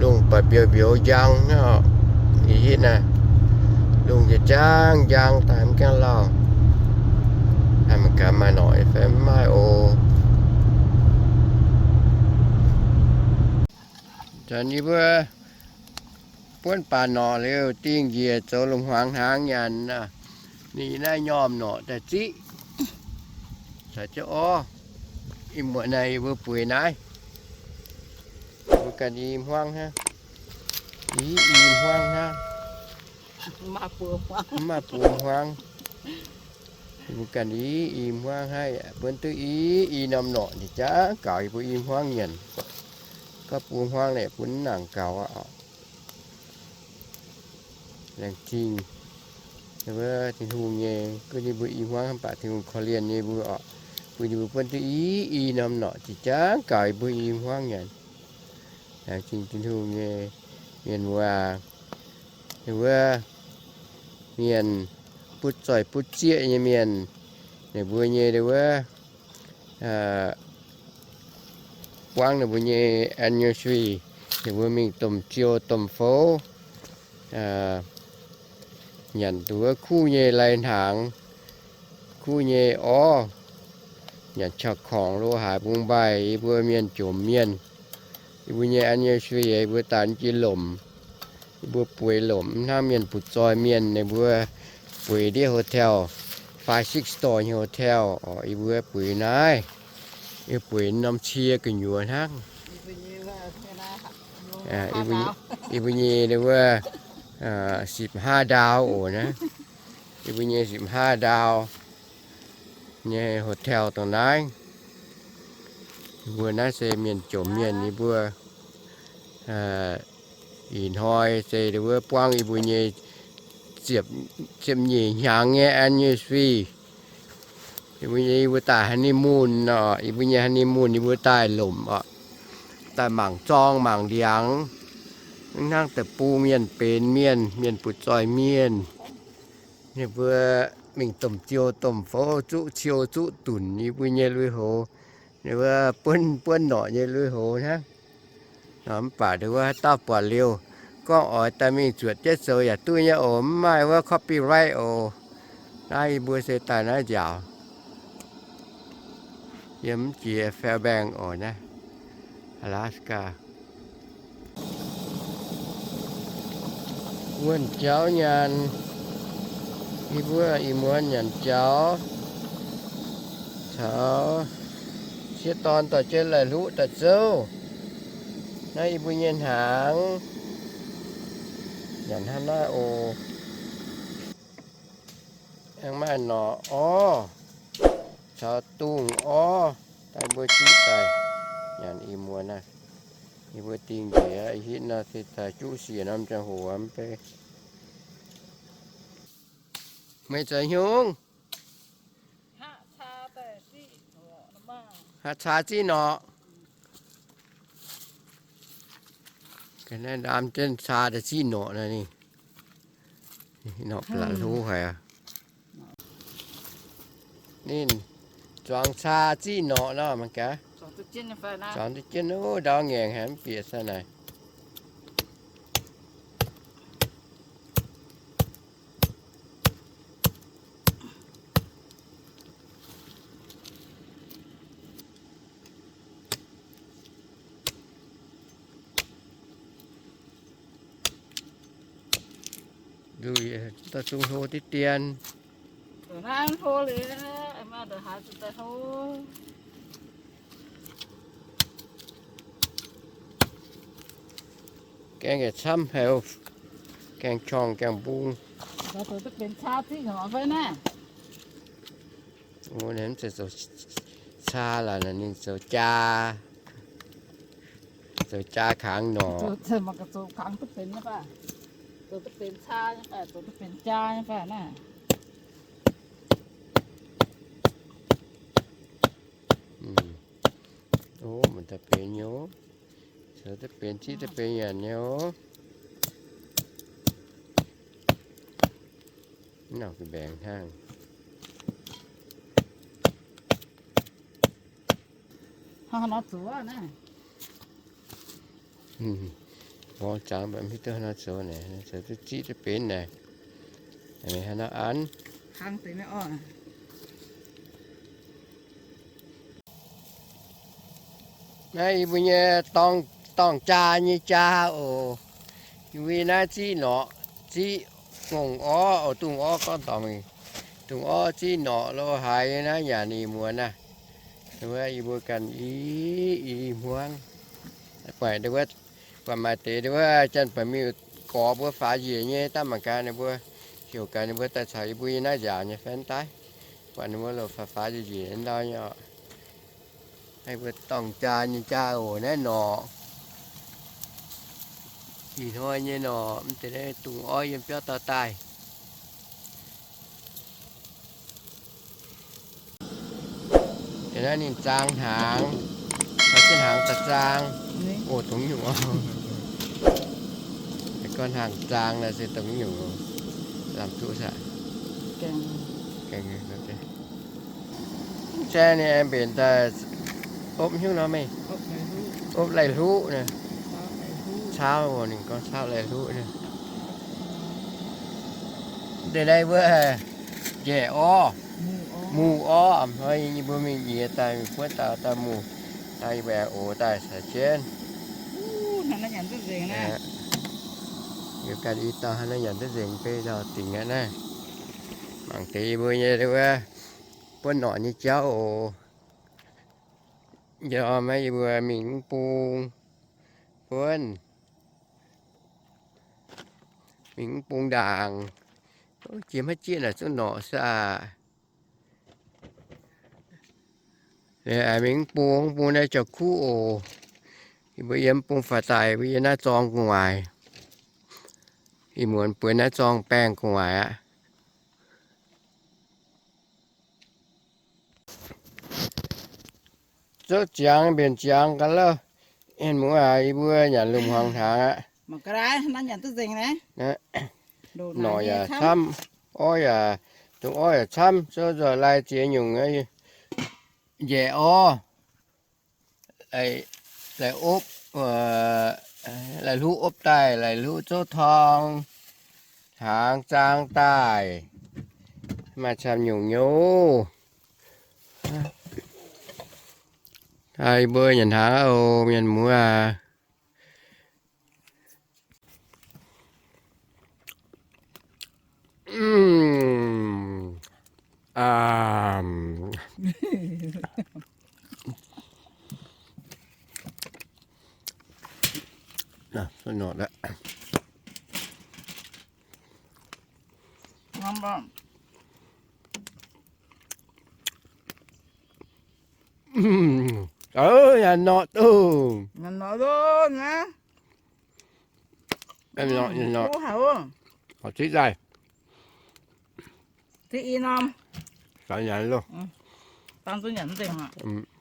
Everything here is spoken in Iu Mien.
Lungh baac mbiouh mbiouh njang hnangv. Ih hitv naaiv, lungh jaa-jaang njang daaih mv gaengh lauh. Mv gaax maaih norqc fai mv maaih oc. Zanc yie mbuo buonv baac norqc liuz dingh njiec zoux lungh hmuangx hnaangx nyanc. Ninh naaiv nyormh norqc daaih ziqv caux jienv orv. Ih muonz naaiv yie mbuo bueix naaiv, mbuo ganh i hmuangv hnangv. I, i hmuangv hnangv. Mv maaih buoz hmuangv. Mv maaih buoz hmuangv. Mbuo ganh i, i hmuangv hnangv, buonv duqv i, i norm norqc ninh jangx gaux yie mbuo i hmuangv nyanc. Gorngv buoz hmuangv naaic bun mv nangc gaux aqv. Laengz zingh wuov Tin-Hungh nyei, gunv ninh mbuo i hmuangv mv baac Tin-Hungh korv-lienh nyei mbuo oc, bun ninh mbuo buonv duqv i, i norm norqc jiex jangv gaux yie mbuo i hmuangv nyanc. Laengz zingh Tin-Hungh nyei mienh muoz aac. Wuov mienh butv zoih butv zieqv nyei mienh, ninh mbuo nyei wuov buangv ninh mbuo nyei anniversary, ninh mbuo mingh domh ziou domh fouv, nyanc duqv wuov kuv nyei lai hnaangx, kuv nyei orv, nyanc qauv korngc lo haaix bung mbaih, yie mbuo mienh jomc mienh. Yie mbuo nyei anniversary yie mbuo daaih jiex lomc, yie mbuo bueix lomc, mv hnangv mienh butv zoih mienh ninh mbuo bueix ndiev hotel, five six star nyei hotel oc. Yie mbuo bueix naaiv, yie bueix norm cie gu'nyuoz hnangv. Yie mbuo nyei wuov sipv hnangv ndaauv oc naaiv. Yie mbuo nyei sipv hnangv ndaauv nyei hotel dongh naaiv. Yie mbuo naaiv se mienh jomc mienh, yie mbuo ih hnoi se wuov buangv yie mbuo nyei ziepc nyeic hnyangx nyei anniversary. Yie mbuo nyei, yie mbuo daaih honeymoon oc. Yie mbuo nyei honeymoon yie mbuo daaih lomc oc, daaih mangc zorng mangc ndiangx, mv hnangv deic-bung mienh benx mienh, mienh butv zoih mienh. Ninh mbuo mingh domh ziou domh fouv zuqv ciou zuqv dunc yie mbuo nyei lui-houx, ninh mbuo buonv buonv norqc nyei lui-houx hnangv. Mv baac wuov haaix dauh buatc liuz gorngv oix daaih mingh zuotc jienv zoux yaac duqv nyei oc, mv maaih wuov copyright oc. Naaiv yie mbuo se daaih naaiv nziaauc. Yiem jiex Fairbanks oc naaiv, Alaska. Wuonh jauv nyanc, yie mbuo ih muonz nyanc jauv caux sieqv dorn dorh jienv laih hluqv daaih zouv. Naaiv yie mbuo nyei hnaangx nyanc hnangv naaiv oc. Aengx maaih norqc orv caux dungh orv daaih mbuo ziqv daaih nyanc ih muonz naaiv. Yie mbuo dingh njiec ih hitv nor se daaih juqv siec norm ziangh hoc mv bei. Meih zoux haaix nyungc? Haav caa ziqv norqc. Ga'naaiv ndaam jienv caa daaih ziqv norqc naaiv ninh. Norqc blatc hlo haic aqv. Ninh zuangx caa ziqv norqc nor mangc gaax. Zuangx duqv jienv, o, ndau ngaengc haic mv bieqc sa naaic. Luih daaih zungv hlo diqv dien. Gaeng yaac camv haic, gaeng qorngh gaeng mbung. Mv zeiz zoux caa laaix, ninh zoux jaa, zoux jaa kangx norqc. O, mv daaih benx nyei, zoux duqv benx, ziqv duqv benx nyanc nyei oc. Nor mbaengx hnangv. Hmuangx zangx mv hiuv duqv haaix nor zoux naaic, zoux duqv ziqv duqv benx naaic. Hnangv naaiv an. Naaiv yie mbuo nyei dorngh jaa nyei jaa oc. Yie mbuo naaiv ziqv norqc, ziqv ngongh orv oc, dungz orv gorngv dorngx, dungz orv ziqv norqc lo haaix nyei naaiv nyanc ih muonz naaiv. Wuov yie mbuo ganh i, i hmuangv. Buatc wuov, buatc maaih deix wuov janx-baeqc miuc gorx mbuo faaux njiec nyei, daav mangc gaax ninh mbuo heuc gaax ninh mbuo daaih caux yie mbuo yiem naaiv nziaauc nyei fai daaih. Buatc ninh mbuo loc faaux faaux njiec njiec ndau nyei oc. Naaiv mbuo dorngh jaa nyei jaa oc, naaiv norqc. Ih hnoi nyei norqc, mv deix naaiv dungz orv yiem biauv dorh daaih. Deix naaiv ninh zaang hnaangx, caux jienv hnaangx daaih zaang. Oc, dongh nyungc oc. Gorngv hnaangx zaang naaiv se dongh nyungc, lamh duqv saah? Gaengh, gaengh. Mv zeiz ninh aengx mbenc daaih opv hnyouv nor meih, opv lai-hluqv naaiv. Caauv, ninh gorngv caauv lai-hluqv naaiv. Deix naaiv wuov njaeqc orv, muoz orv, hnoi yie mbuo mingh nyiex daaih, mingh buonv daaih, daaih muoz, daaih yie mbuo aengx ox daaih caux jienv. Yie ganh i dauh hnangv naaiv nyanc duqv nzengc, beiv ndau dingc aqv naaiv. Mangc deix yie mbuo nyei wuov buonv norqc nyei jauv oc. Njormh naaiv yie mbuo mingh mv bung buonv, mingh mv bung ndaangc. Jiex maiv jieqv naaic zungv norqc saah. Mingh mv bung, mv bung naaiv jauv-kuv oc. Yie mbuo yiem mv bung faaux daaih, mbuo yiem naaiv zorng gu'nguaaic. Ih muonz bueix naaiv zorng baengh gu'nguaaic aqv. Zouv ziangx mbenc ziangx ga'lauh. Mienh muoz aac, yie mbuo nyanc lungh hmuangx hnaangx aqv. Norqc yaac camv, orv yaac, dongh orv yaac camv, zouv nzoih lai ziex nyungc, njaeqc orv, lai-opv, lai-hluqv opv daaih, lai-hluqv zouv torng, hnaangx zaang daaih, maaih camv nyungc nyei. Yie mbuo nyanc hnaangx aqv oc, mienh muoz aac. Nyanc norqc duqv. Nyanc norqc duqv naaiv. Horpc ziqv daaih. Ziqv i norm. Caux nyanc loh. Dangh zungv nyanc mv nzengc aqv.